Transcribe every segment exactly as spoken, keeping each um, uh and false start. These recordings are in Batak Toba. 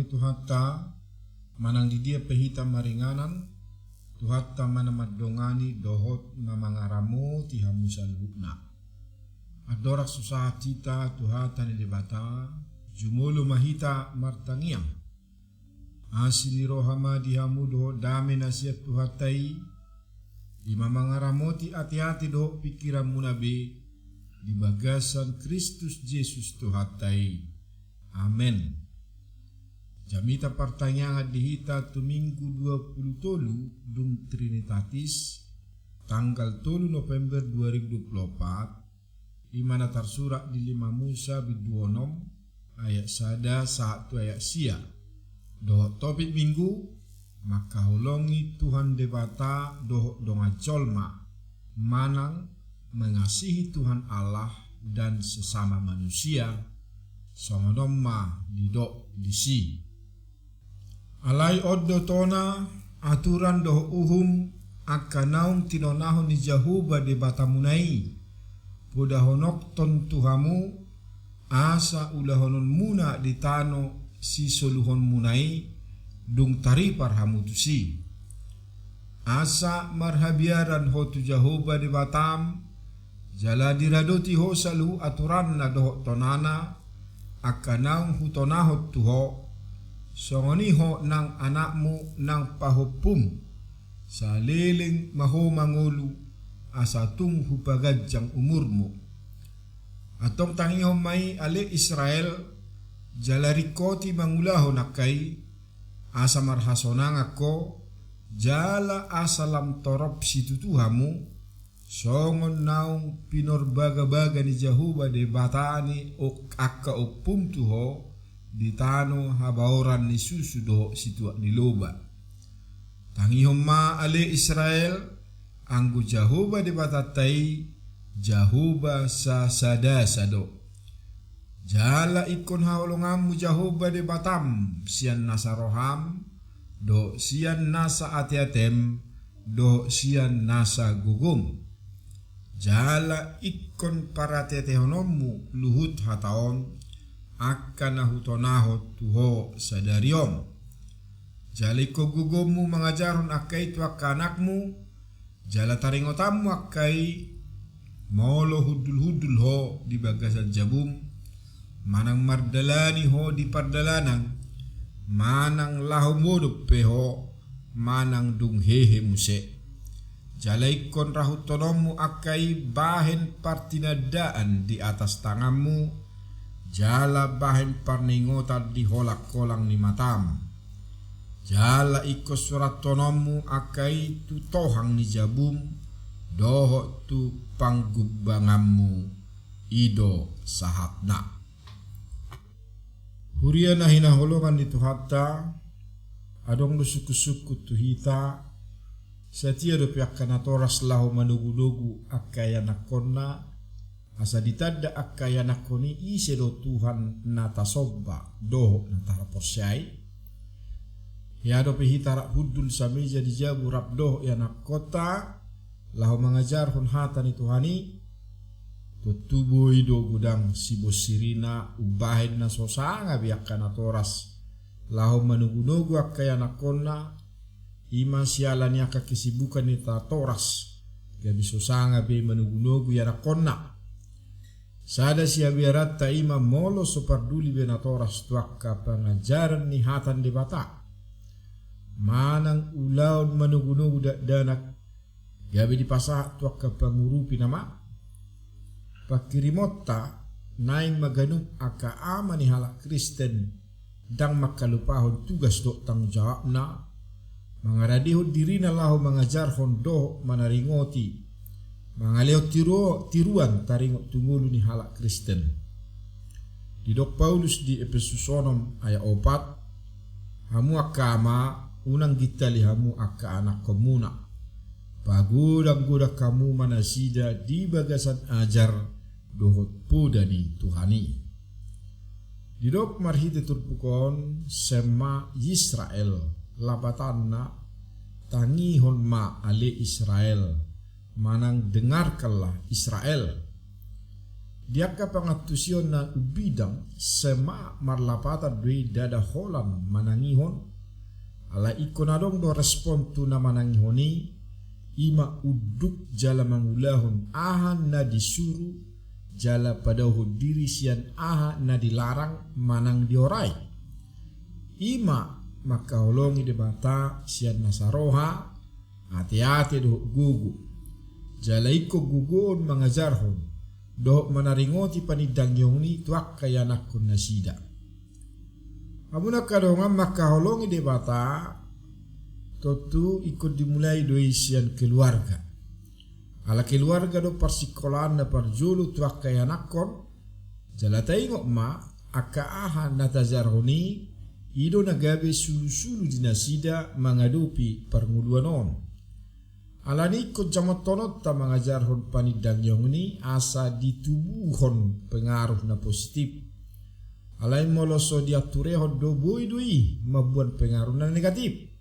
Tuhanta, manang di dia pe hita maringanan, Tuhanta ma na mandongani dohot na mangaramoti hamu saluhutna. Andorang so sahat hita tu hata ni Debata, jumolo ma hita martangiang. Asi ni roha ma di hamu dohot dame na sian Tuhanta i, i ma mangaramoti ateate dohot pingkiranmuna be, di bagasan Kristus Jesus Tuhanta i. Amen. Jamita partangiangan di hita tu Minggu dua pulu tolu dung Trinitatis, tanggal tolu November dua ribu dua pulu opat, i ma na tarsurat di lima Musa bindu onom ayat sada sahat tu ayat sia. Dohot topik Minggu, mangkaholongi Tuhan Debata dohot dongan jolma, manang mengasihi Tuhan Allah dan sesama manusia, songon on ma didok disi. Alai on do tona aturan dohot uhum angka naung tinonahon ni Jahowa Debatamuna i, podahononhon tu hamu, asa ulahononmuna di tano sisoluhonmuna i, dung taripar hamu tusi. Asa marhabiaran ho tu Jahowa Debatam, jala diradoti ho saluhut aturanna dohot tonana, angka naung hutonahon tu ho, songon i ho nang anakmu nang pahompum, saleleng ma ho mangolu, asa tung hupaganjang umurmu. Antong tangihon ma i ale Israel, jala ringkoti mangulahon angka i, asa marhasonangan ho, jala asa lam torop situtu hamu, songon naung pinorbagabaga ni Jahowa Debata ni ok-, angka ompum tu ho, di tano habaoran ni susu dohot situak ni loba. Tangihon ma ale Israel, anggo Jahowa Debatanta i, Jahowa sasadasa do. Jala ingkon haholonganmu Jahowa Debatam sian nasa roham, dohot sian nasa ateatem, dohot sian nasa gogom. Jala ingkon parateatehononmu luhut hata on, angka na hutonahon tu ho sadari on. Jala ingkon gogommu mangajarhon angka i tu angka anakmu, jala taringotanmu angka i, molo hundulhundul ho di bagasan jabum, manang mardalani ho di pardalanan, manang laho modom pe ho, manang dung hehe muse. Jala ingkon rahuthononmu angka i bahen partinandaan di atas tanganmu, jala bahen parningotan di holangholang ni matam. Jala ingkon surathononmu angka i tu tohang ni jabum, dohot tu panggumbanganmu, i do sahatna. Huria na hinaholongan ni Tuhanta, adong do sungkunsungkun tu hita, satia dope angka natoras laho manogunogu angka ianakhonna, asa ditanda angka ianakhon i ise do Tuhan na tasomba dohot na tahaporseai. Hea dope hita rap hundul sameja di jabu rap dohot ianakhonta, laho mangajarhon hata ni Tuhan i, tontu boi do godang sibonsirina umbahen na so sanga be angka natoras laho manogunogu angka ianakhonna, i ma siala ni angka kesibukan ni natoras, gabe so sanga be manogunogu ianakhonna. Sada siabiaranta i ma molo so parduli be natoras tu angka pangajaran ni hata ni Debata. Manang ulaon manogunogu dakdanak, gabe dipasahat tu angka pangurupi nama. Pangkirimonta, naeng ma ganup angka ama ni halak Kristen, ndang mangkalupahon tugas dohot tanggung jawabna, mangaradehon dirina laho mangajarhon dohot manaringoti, mangalehon tiru-, tiruan taringot tu ngolu ni halak Kristen. Didok Paulus di Epesus onom ayat opat, hamu angka ama, unang gintali hamu angka anakhonmuna. Pagodanggodang hamu ma nasida di bagasan ajar dohot poda ni Tuhan i. Didok marhite turpuk on, Shema Yisrael, lapatanna, tangihon ma ale Israel, manang dengarkanlah Israel. Di angka pangantusion na umbidang, sema marlapatan do i ndada holan manangihon. Alai ingkon adong do respon tu na manangihon i, i ma unduk jala mangulahon aha na disuru, jala padaohon diri sian aha na dilarang manang diorai. I ma mangkaholongi Debata sian nasa roha, ateate dohot gogo. Jala ingkon gogoon mangajarhon dohot manaringoti panindangion i tu angka ianakhon nasida. Hamu na angka dongan, mangkaholongi Debata tontu ingkon dimulai do i sian keluarga. Ala keluarga do parsingkolaan na parjolo tu angka ianakhon. Jala taingot ma, angka aha na tajarhon i, i do na gabe sulusulu di nasida mangadopi parngoluan on. Alani i ingkon jamothononta mangajarhon panindangion i asa ditubuhon pengaruh na positif. Alai molo so dianturehon do, boi do i mamboan pengaruh na negatif.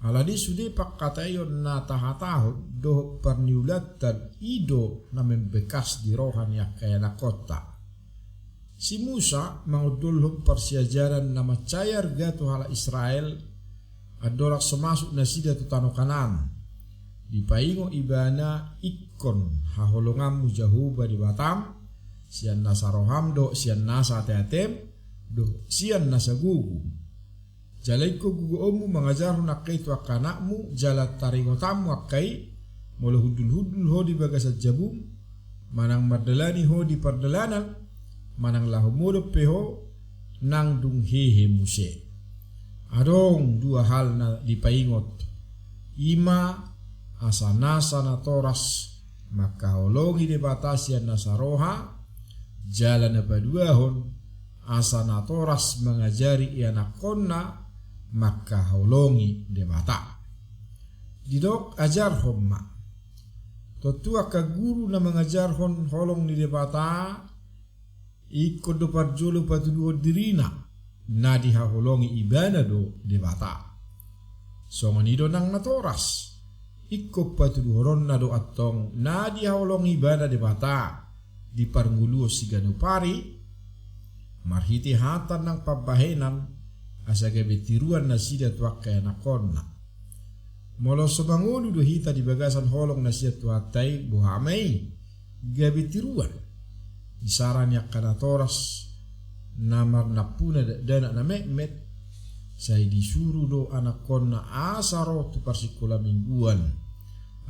Alani i sude pangkataion na tahatahon dohot parniulanta i do na membekas di roha ni angka ianakhonta. Si Musa mangondolhon parsiajaran na mansai arga tu halak Israel andorang so masuk nasida tu tano Kanaan. Dipaingot ibana, ingkon haholonganmu Jahowa Debatam sian nasa roham dohot sian nasa ateatem dohot sian nasa gogom. Jala ingkon gogoonmu mangajarhon angka i tu angka anakmu, jala taringotanmu angka i, molo hundulhundul ho di bagasan jabum, manang mardalani ho di pardalanan, manang laho modom pe ho, nang dung hehe muse. Adong dua hal na dipaingot, i ma asa nasa natoras mangkaholongi Debata sian nasa roha, jala na paduahon, asa natoras mangajari ianakhonna mangkaholongi Debata. Didok ajarhon ma. Tontu angka guru na mangajarhon holong ni Debata, ingkon do parjolo patuduhon dirina na dihaholongi ibana do Debata. Songon i do nang natoras, ingkon patuduhononna do antong na dihaholongi ibana Debata di parngoluon siganup ari, marhite hata nang pambahenan, asa gabe tiruan nasida tu angka ianakhonna. Molo so mangolu do hita di bagasan holong na sian Tuhanta i, boha ma i, gabe tiruan. Isara ni angka natoras na marnampuna dakdanak na metmet, sai disuru do anakhonna asa ro tu parsikola mingguan.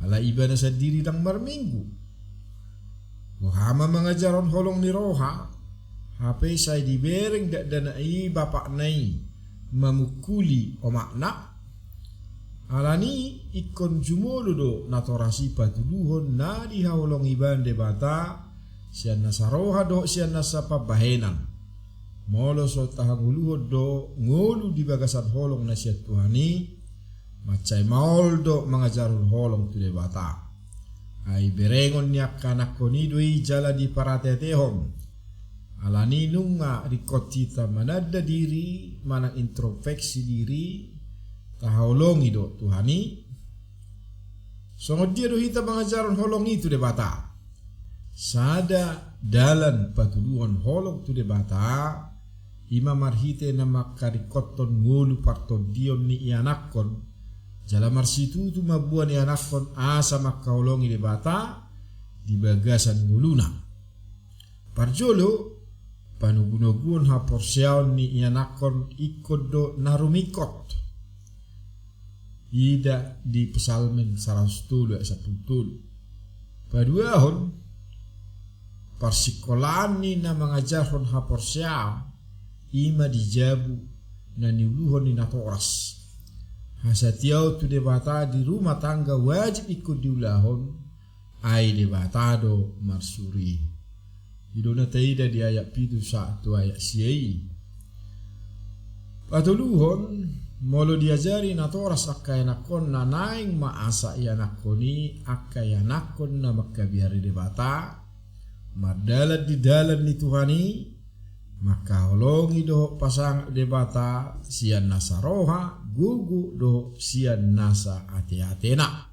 Alai ibana sandiri ndang marminggu. Boha ma mangajarhon holong ni roha, hape sai dibereng dakdanak i bapakna i mamungkuli omakna? Alani i ingkon jumolo do natoras i patuduhon na dihaholongi ibana Debata sian nasa roha dohot sian nasa pambahenan. Molo so tahangoluhon do ngolu di bagasan holong na sian Tuhan i, mansai maol do mangajarhon holong tu Debata. Ai berengon ni angka anakhon i do i jala diparateatehon. Alani i nunga ringkot hita mananda diri manang introspeksi diri, tahaholongi do Tuhan i. Songon dia do hita mangajarhon holong i tu Debata? Sada dalan patuduhon holong tu Debata, i ma marhite na mangkaringkothon ngolu partondion ni ianakhon, jala marsitutu mamboan ianakhon asa mangkaholongi Debata di bagasan ngoluna. Parjolo, panogunoguon haporseaon ni ianakhon ingkon do na rumingkot. Ida di Psalmen saratus tolu ayat sampulu tolu. Paduahon, parsingkolaan ni na mangajarhon haporseaon, i ma di jabu na niuluhon ni natoras. Hasatiaon tu Debata di rumah tangga wajib ingkon diulahon, ai Debata do marsuru i. I do na taida di ayat pitu sahat tu ayat sia i. Patoluhon, molo diajari natoras angka ianakhonna, naeng ma asa ianakhon i angka ianakhon na mangkabiari Debata, mardalan di dalan ni Tuhan i, mangkaholongi dohot pasangap Debata sian nasa roha, gogo dohot sian nasa ateatena.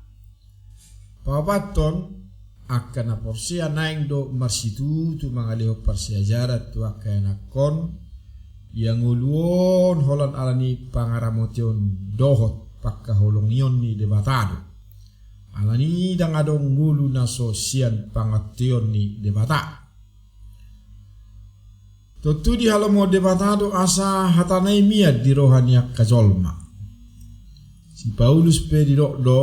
Paopathon, Angka na porsea naeng do marsitutu mangalehon parsiajaran tu angka ianakhon, ia ngolu on holan ala ni pangaramotion dohot pangkaholongion ni Debata do. Ala ni ndang adong ngolu na so sian panganteon ni Debata. Tontu dihalomohon Debata do asa hatana i mian di roha ni angka jolma. Si Paulus pe didok do,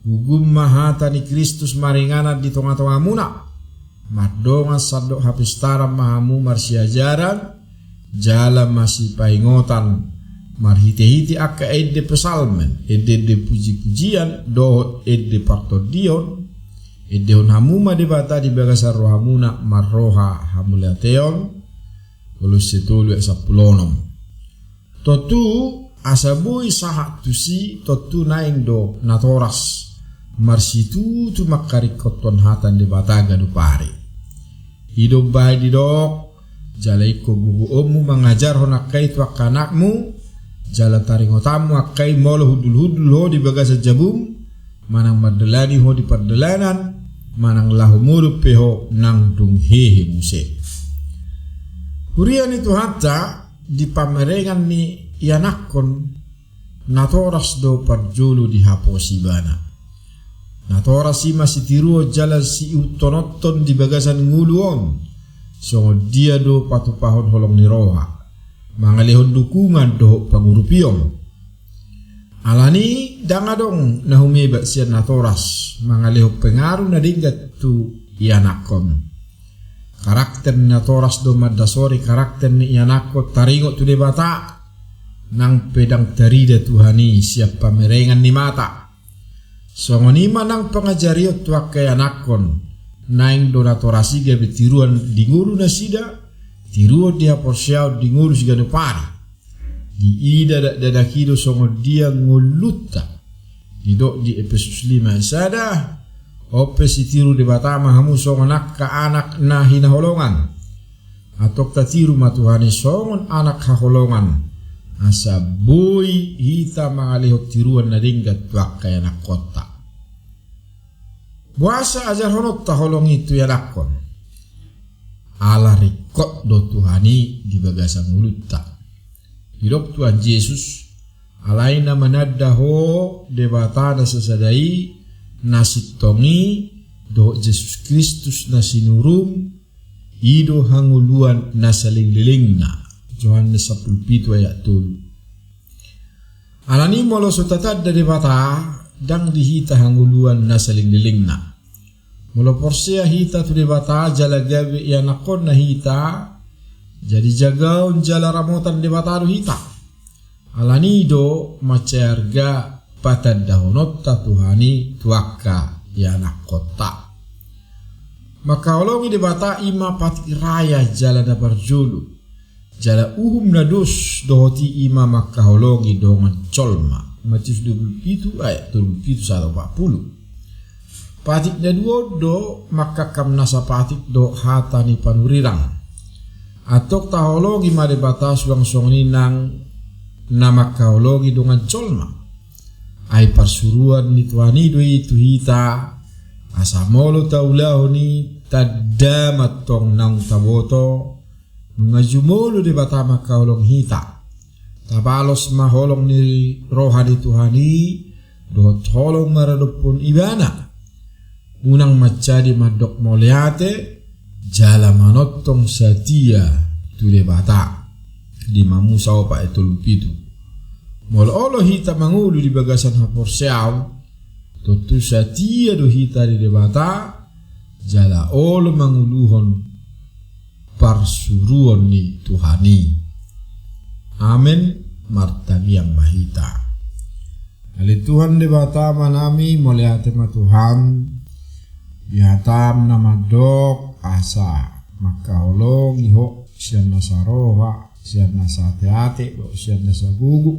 gugum ma hata ni Kristus maringanan di tongatongamuna. Mardongan sandok hapistaran ma hamu marsiajaran, jala masipaingotan, marhitehite angka ende psalmen, endeende pujipujian, dohot ende partondion, endehon hamu ma Debata di bagasan rohamuna marroha hamauliateon. Kolosse tolu ayat sampulu onom. Tontu, asa boi sahat tusi, tontu naeng do natoras marsitutu mangkaringkothon hata ni Debata ganup ari. I do umbahen didok, jala ingkon gogoonmu mangajarhon angka i tu angka anakmu, jala taringotanmu angka i molo hundulhundul ho di bagasan jabum, manang mardalani ho di pardalanan, manang laho modom pe ho nang dung hehe muse. Huria ni Tuhanta, di pamerengan ni ianakhon, natoras do parjolo dihaposi ibana. Natoras i ma sitiruon jala siihuthononhon di bagasan ngolu on, songon dia do patupahon holong ni roha, mangalehon dukungan dohot pangurupion. Ala ni ndang adong na humebat sian natoras mangalehon pengaruh na denggan tu ianakhon. Karakter ni natoras do mandasori karakter ni ianakhon taringot tu Debata, nang pe ndang tarida Tuhan i sian pamerengan ni mata. Songon i ma nang pangajarion tu angka ianakhon, naeng do natoras i gabe tiruon di ngolu nasida, tiruon di haporseaon di ngolu siganup ari. Diida dakdanak i do songon dia ngolunta. Didok di Epesus lima sada, on pe sitiru Debata ma hamu songon angka anak na hinaholongan. Antong tatiru ma Tuhan i songon anak haholongan, asa boi hita mangalehon tiruon na denggan tu angka ianakhonta. Boasa ajarhononta holong i tu ianakhon? Ala ringkot do Tuhan i di bagasan ngolunta. Didok Tuhan Jesus, alai na mananda ho Debata na sasada i, na sintong i, dohot Jesus Kristus na sinurum, i do hangoluan na salelenglelengna. Johannes sampulu pitu ayat tolu. Ala ni molo so tatanda Debata, ndang di hita hangoluan na salelenglelengna. Molo porsea hita tu Debata jala gabe ianakhonna hita, jadi jagaon jala ramotan Debata do hita. Ala ni do mansai arga patandahononta Tuhan i tu angka ianakhonta. Mangkaholongi Debata i ma patik raya jala na parjolo. Jala uhum na dos dohot i i ma mangkaholongi dongan jolma. Matius dua pulu pitu ayat tolu pulu pitu sahat opat pulu. Patik na dua on do mangkangkam nasa patik dohot hata ni panurirang. Antong taholongi ma Debata suang songon i nang na mangkaholongi dongan jolma. Ai parsuruan ni Tuhan i do i tu hita, asa molo taulahon i tanda ma antong naung taboto, nunga jumolo Debata mangkaholongi hita. Tabalos ma holong ni roha ni Tuhan i, dohot holong maradophon Ibana. Unang manjadi mandok mauliate, jala manongtong satia tu Debata. Di Mamusa opat ayat tolu pulu pitu. Molo olo hita mangolu di bagasan haporseaon, tontu satia do hita di Debata, jala olo manguluhon parsuruon ni Tuhan i. Amen, martangiang ma hita. Ale Tuhan Debata Amanami, mauliate ma Tuhan, di hataM na mandok, asa mangkaholongi Ho, sian nasa roha, sian nasa ateate, dohot sian nasa gogo.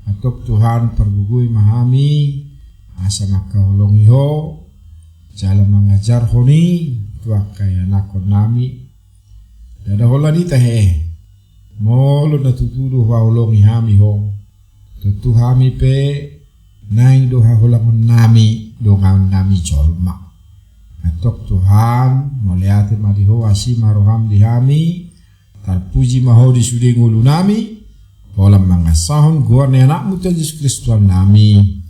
Antong Tuhan pargogoi ma hami, asa mangkaholongi Ho, jala mangajarhon i, tu angka ianakhonnami. Ndada holan hita he, molo na tutu do huhaholongi hami Ho. Tontu hami pe, naeng do haholongonnami, dongannami jolma. Antong Tuhan, mauliate ma di Ho, asi ma roham di hami. Tarpuji ma Ho di sude ngolunami. Holan mangasahon goar ni AnakMu Tuhan Jesus Kristus Tuhannami,